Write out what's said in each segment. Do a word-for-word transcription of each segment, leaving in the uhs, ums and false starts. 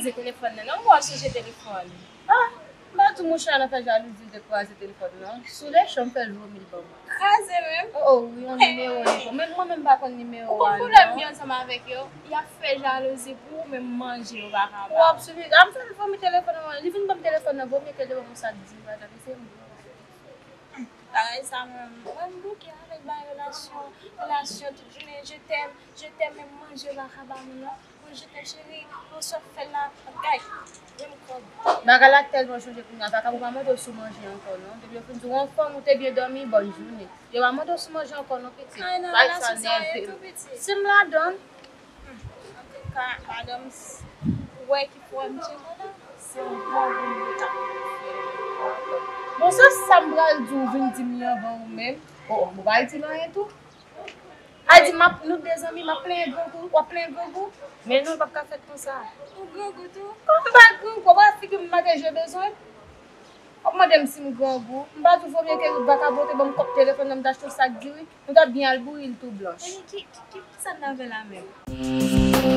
Kraze telefòn nan, non, m wè w sonje telefòn. Ah, m pa di w mouche a nan fè jalouzi, l te kraze telefòn nan. Sou lechan, m fè l vomi l ban mwen. Kraze menm? Oh, oh, wi, yon nimewo li pran. Menm mwen menm m pa konn nimewo a non. Ou konn koulè m gen ansanm avèk yo? Y ap fè jalouzi pou ou, men manje yo pa ka ba w. W ap swiv li. A m fè l vomi telefòn nan. Li vin ban m telefòn nan, vomi ke l te ban m yon sak di, pa t ap eseye m. Bagay sa menm, mwen m bouke avèk bagay relasyon, relasyon tout jounen, je t'aime, je t'aime, men manje yo pa ka ba m non. Mwen je t'aime chérie, mwen sot fè la, bagay, menm kòb. Bagay la tèlman chanje kounye a, vakabon pa mande w si w manje ankò non. Depi yo fin di w anfòm, ou te byen dòmi, bòn jounen. Yo pa mande w si w manje ankò non, pitit. Ay, nan relasyon sa, w nève m. Si m ladann, Hmm, antouka, madanm, s- ou wè ki pwoblèm m tire la, se yon bon moun li t ap fè. Bon, se sa m pral di w, vin di m li anvan ou menm. Oh, oh, ou pral di l anyen tou? A di, m ap, nou de zanmi, m ap plenyen grangou, w ap plenyen grangou. Men non, l p ap ka fèt konsa. Ou grangou tou? Kòman m pa grangou? W ap figi m make je bezwen? W ap mande m si m grangou. M pa di w vo mye ke vakabon te ban m kòb telefòn nan, m t achte w sak diri. Nou t ap byen al bouyi l tou blanch. Ki, ki, ki, ki sa n ap fè la menm?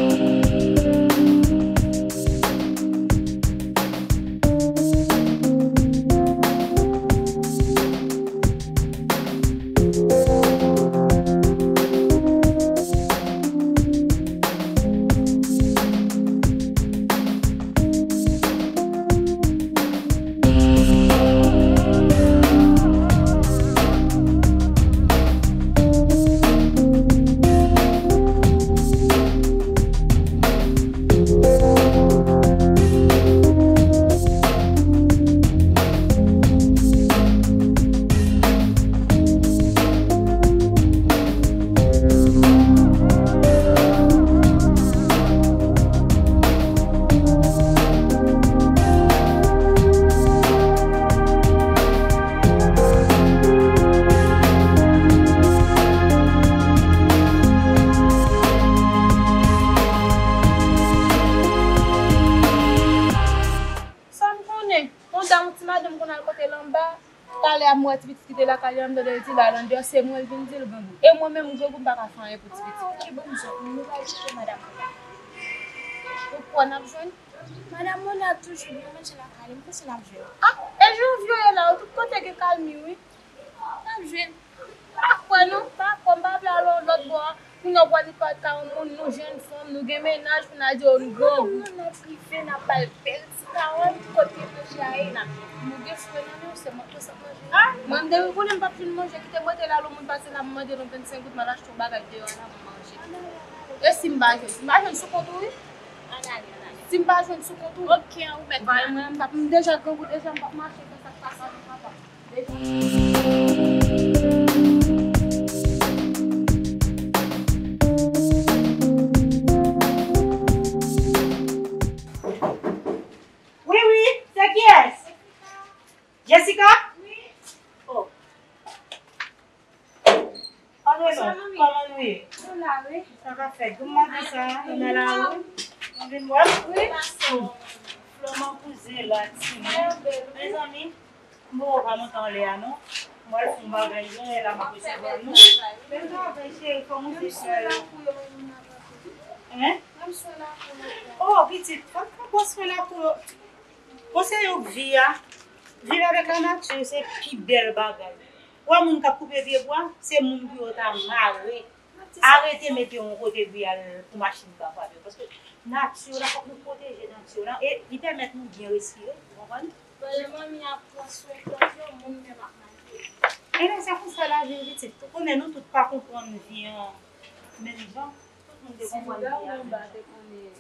Sa m konnen, yon dam, yon ti madanm konn al kote l anba, talè a m wè ti pitit ki te lakay li an, m tande l di l al andeyò, se mwen l vin di l grangou. E mwen menm grangou, m pa ka fè anyen pou ti pitit la. Ah, ok, bon, m sot, nou pral tcheke madanm mwen. Ou kwè n ap jwenn? Madanm Mona toujou byen manje lakay li, m panse n ap jwenn. Ah, e jan vye w ye la, tout kote gen kalmi, wi. N ap jwenn. Pa kwè non, pa kwè, m pa vle al lòt bò a. Kounye a w pral li pa ka yon moun, nou jèn fanm, nou gen mennaj, pou n al di yo n grangou. Non, non, n ap rive, n ap ba l bèl ti kawòl, kote manje a ye, n ap, nou gen fre nan men w, se manje sa k manje. Ah, mwen m depi konnen m p ap jwenn manje, kite m rete la, lè yon moun pase la, m mande nou vennsenk goud, m al achte yon bagay deyò a la, m manje. E si m pa jwenn, si m pa jwenn sou kont ou, wi. Ann ale, ann ale. Si m pa jwenn sou kont ou, ok, ou mèt bay mwen, m p ap, m deja grangou deja, m p ap mache fè sa k pa sa non, papa. Wi, wi, se kiyès? Jessica? Wi. Oh. Antre non, kòman nou ye? Nou la, wi. Sa k ap fèt? Kòman nou sa? Nou nan lari? Nou vin wè? Wi. Flòman kouzen la, timoun. Mezanmi, m poko ka monte anlè a non. M pral fè yon bagay, jan la m ap resevwa nou. Men travay cheri, kòman se fè? Hein? Oh, pitit, fòk mwen pran swen lakou yo. Bon, se yon vi a. Viv avèk lanati, se pi bèl bagay. Ou wè moun k ap koupe pye bwa, se moun pou yo ta mare. Arete mete yon kote pou y al pou machin pa frape yo. Paske nati la, fòk nou pwoteje nati la. E li pèmèt nou byen respire, ou konprann? Pandan manmi ap pran swen plant yo, moun menm ap manje. Ebyen, se konsa lavi pitit. Ou konnen nou tout pa konprann vi an menm jan. Tout moun te konprann vi a menm jan.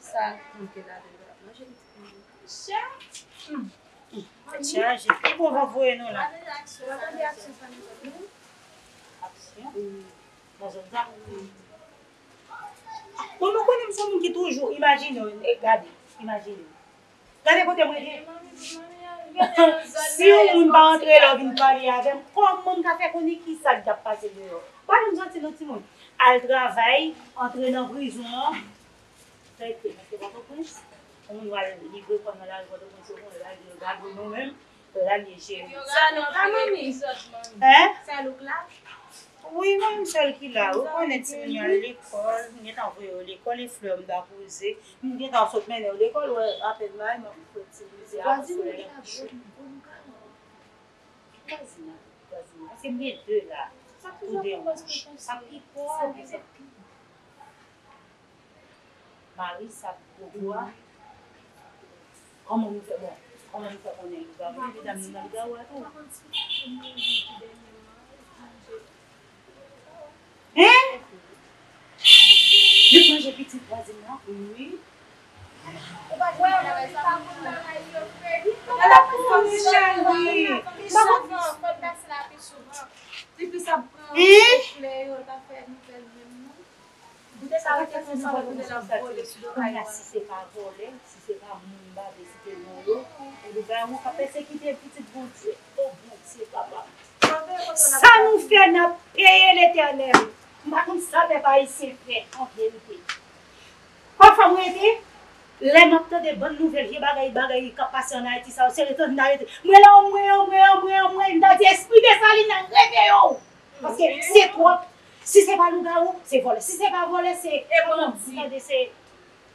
Sa konte la deja ap manje pitit mwen. Chat. Hmm. Chat, se pi bon van voye nou la. Aksyon. Nan zòn sa. Bon, nou konnen m se yon moun ki toujou imajine, e gade, imajine. Gade kote mwen ye. Si yon moun pa antre la vin pale avè m, kòman m ka fè konnen ki sa k ap pase deyò? Pa janm santi non timoun. Al travay, antre nan prizon an. Rete, rete Pòtoprens. Yon moun pral livre kò nan lari Pòtoprens, yo konnen lari yo gade nou menm. Lari cheri. Sa nou ka manmi? Hein? Sa louk la? Wi, mwen menm sèl ki la. Ou konnen timoun yo al lekòl, m gentan voye yo lekòl, e flè m ta poze. M gentan sot mennen yo lekòl, wè, apèn bay, m ap fè ti poze a, flè yo. Vwazin nan, vwazin nan. Paske m gen de la. Ou de wouj. Sa pi pò. Mari sa pouvwa. Kòman nou fè, bon, kòman nou fè konnen lougawou? Medam, nou nan lougawou a tou. Hein? Li manje pitit vwazin nan? Wi. Ou pa jwenn bagay sa pou mwen. Ala pou mwen, cheri. Pi souvan, fò l pase la pi souvan. Li plis ap pran flè yo, l pa fè nouvèl menm non. Ou te ka rete konsa, ou te la vole sou do kay mwen. Si se pa vòlè, si se pa moun bave, si se vòlè, e lougawou ka pèsekite pitit Bondye. O Bondye, papa. Sa nou fè, n ap peye, Letènèl. M pa konn sa pèp ayisyen fè, an verite. Pafwa, mwen rete, lè m ap tande bann nouvèl, vye bagay, bagay k ap pase ann Ayiti sa yo, se rete, n ta rete. Mwen la, mwen, mwen, mwen, mwen, m ta di, espri Desalin nan, reveye w! Paske se twòp. Si se pa lougawou, se vòlè. Si se pa vòlè, se, e bandi. Tande, se,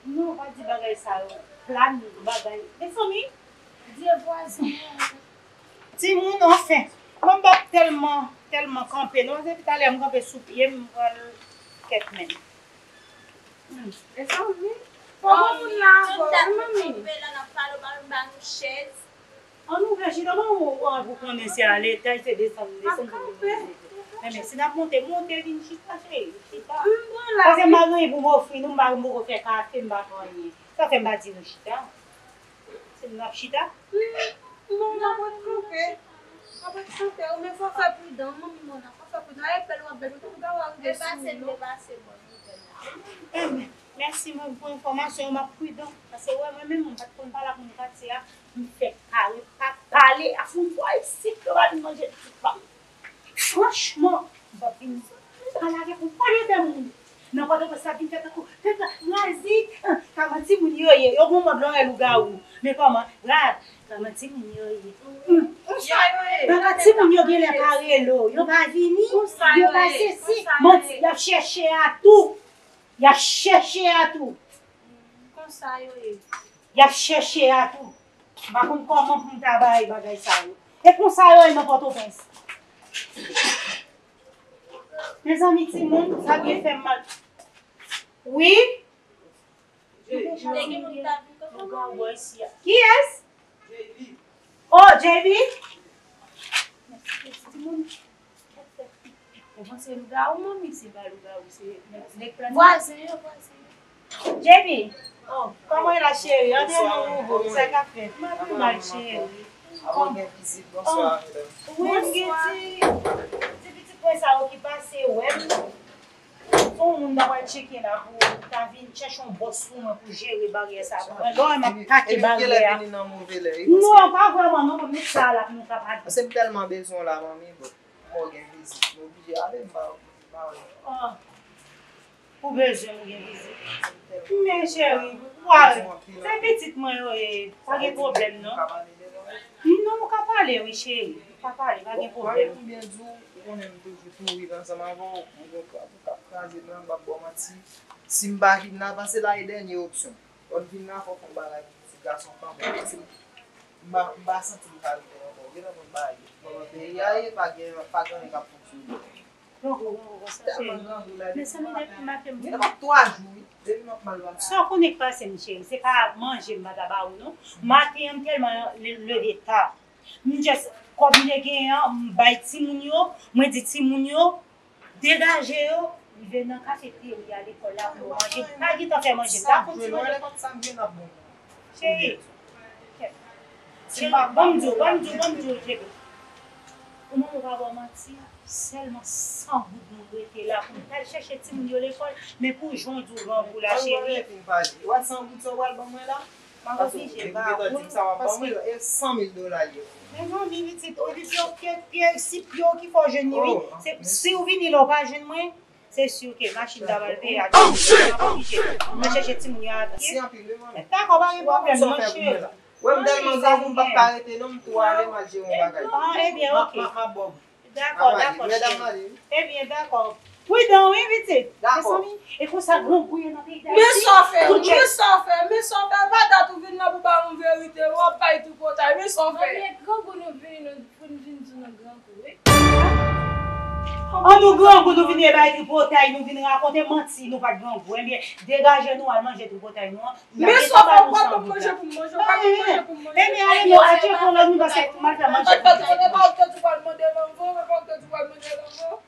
non, pa di bagay sa yo. Plan bagay. Mezanmi, Dye vwazen. Timoun, anfen. Mwen m pa tèlman, tèlman kanpe non. Depi talè m kanpe sou pye m, m pral kèt menm. Mezanmi. Kòman moun la ankò, wi, manmi? Kanpe la, n ap pale, w pa menm ba nou chèz. Ann ouvè chita, bon, ou, ou, ou konnen se ale, etay se desann, desann pou vin monte. Men, men, si n ap monte, monte, vin chita, cheri, chita. Paske m pa gen anyen pou m ofri nou, m pa, m poko fè kafe, m pa fè anyen. Sa fè m pa di nou chita. Se nou n ap chita. Non, m ap ret kanpe. M ap ret kanpe, men fò fè pridan, manmi Mona, fò fè pridan. Ay, bèl w ap bèl, ou tou gade w a rive sou ou. Repase, repase, bon. Enben, mèsi mwen pou enfòmasyon yo, m ap pridan. Paske wè, mwen menm, mwen pa t konn pale ak moun katye a, m fèk kare pa pale ak moun bò isit, yo pa vin manje pitit pa m. Franchman, m p ap vin pale avèk yon panyè de moun. Nan Pòtoprens, sa vin fè tankou, fè tankou, razi, ah, kòman timoun yo ye, yo gon mòd lè w wè lougawou. Men kòman, rad, kòman timoun yo ye. Hum, konsa, papa timoun yo genlè pa rele w, yo pa vini, yo pa sesi, manti, y ap chèche atou. Y ap chèche atou. Konsa yo ye. Y ap chèche atou. M pa konn kòman pou m ta bay bagay sa yo. E konsa yo ye nan Pòtoprens. Mezanmi, timoun, sa byen fè m mal. Wi? Kiyès? Oh, J B? Ou panse lougawou, manmi? Se pa lougawou, se nèg, nèg plan. Vwazen yo, vwazen yo. J B, oh, kòman w ye la, cheri? Antre non, boubo, sa k ap fèt? M ap pi mal, cheri. Wi, m gen ti, ti pitit mwen sa yo ki pase wè m. Fò yon moun ta pral tcheke la pou ta vin chèche yon bòs pou mwen pou jere baryè sa pou mwen. Lè w wè m ap atake baryè a. Non, pa vrèman non, bon, met sa la pou nou ka pale. Paske m tèlman bezwen w la, manmi, bon, m wè w gen vizit, m oblije ale, m pa, m pa wè. Oh, ou bezwen m gen vizit. Men cheri, w al, se pitit mwen yo ye, pa gen pwoblèm non. Non, ou ka pale wi cheri, ou ka pale, pa gen pwoblèm. Ou konnen m toujou tou viv ansanm avè w, m gon frè pou k ap kraze m la, m p ap ba w manti. Si m pa vin la, paske la e dènye opsyon. Lè w vin la, fò w fè yon bagay pou ti gason kanmenm, paske m pa, m pa santi m ka rete ankò. Ou gentan konn bagay yo. Kòman peyi a ye, pa gen, pa gen anyen k ap fonksyone. Grangou, grangou, konsa cheri. Mezanmi, depi maten m. Gen twa jou, wi. Depi m ap mal pase. Sa w konnen k pase m, cheri? Se pa manje m pa ta ba ou, non. Maten an, m tèlman le-, leve ta. M just, kòb m te genyen an, m bay timoun yo, mwen di timoun yo, degaje yo, rive nan kafeterya lekòl la pou yo manje. M pa gentan fè manje. Sa konn ti manje. Cheri, cheri, ban m di w, ban m di w, ban m di w, J B. Ou manman pa ba w manti, sèlman san goud nou rete la pou n t al chèche timoun yo lekòl, men pou jan w di w grangou la, cheri. Ou wè san goud sa w pral ban mwen la? M ap oblije ba ou, paske e san mil dola l ye. Mezanmi, pitit, ou di pye, pye, si pye w ki fè w jwenn li, wi. Se, si w vini la, w pa jwenn mwen, se si ke machin ta pral peye a. M ap oblije. M ap chèche timoun yo a pye. Dakò, pa gen pwoblèm, non, cheri. Wè m tèlman grangou, m p ap ka rete, non, m tou ale, m al jere yon bagay. Ah, ebyen, ok. M ap, m ap ba w. Dakò, dakò, cheri. Ebyen, dakò. Pridan, wi, pitit. Dakò. Mezanmi, e konsa grangou ye nan peyi Dayiti. Men sa w fè, men sa w fè, men sa w fè. Pa dat ou vin la pou ba yon verite, w ap bay tripotay. Men sa w fè. Manmi, e grangou nou vini, nou, pou n vin di nou grangou, wi. An nou grangou, nou vin bay tripotay, nou vin rakonte manti, nou pa t grangou. Ebyen, degaje nou, al manje tripotay nou an. Men sa w fè, w pa t ban m manje pou m manje, w pa t ban m manje pou m manje. Ebyen, ale, nou al tcheke yon lòt moun, paske m al fè manje pou nou. Mwen pa t konnen, pa ou te di w al mande lanmò, mwen pa ou te di w al mande lanmò.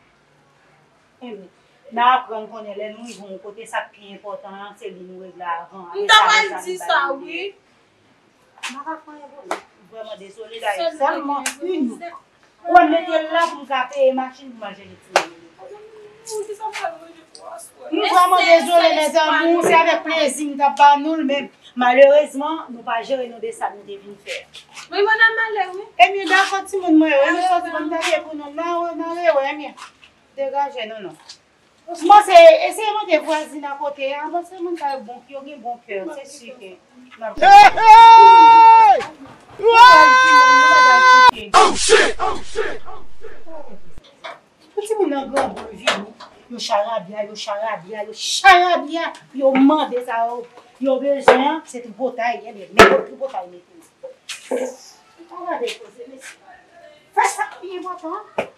Ebyen, n a aprann konnen lè nou rive yon kote, sa k pi enpòtan an, se li nou regle avan. M ta pral di sa, wi. M pa ka fè anyen pou nou. M vrèman dezole, dayè. Sèlman, wi, nou. Ou wè m mete l la pou m ka peye machin pou m al chèche timoun yo. M vrèman dezole, mezanmi, se avèk plezi m t ap ba nou l, men malerezman, nou pa jere nou de sa nou te vin fè. Wi, mwen nan male, wi. Ebyen, dakò, timoun mwen yo, nou sòti ban m tape pou nou, nan, nan rewè, ebyen. Degaje nou, non. M panse, eseye mande vwazin akote a, m panse moun sa yo bon, yo gen bon kè, se si ke n ap... Hey, hey! Wow! Oh, shit! Oh, shit! Pou timoun nan grangou vini, yo charabya, yo charabya, yo charabya, yo mande sa yo, yo bezwen an, se tripotay, ebyen, nenpòt tripotay mete. Ou gade koze, mesye. Fè sa k pi enpòtan an.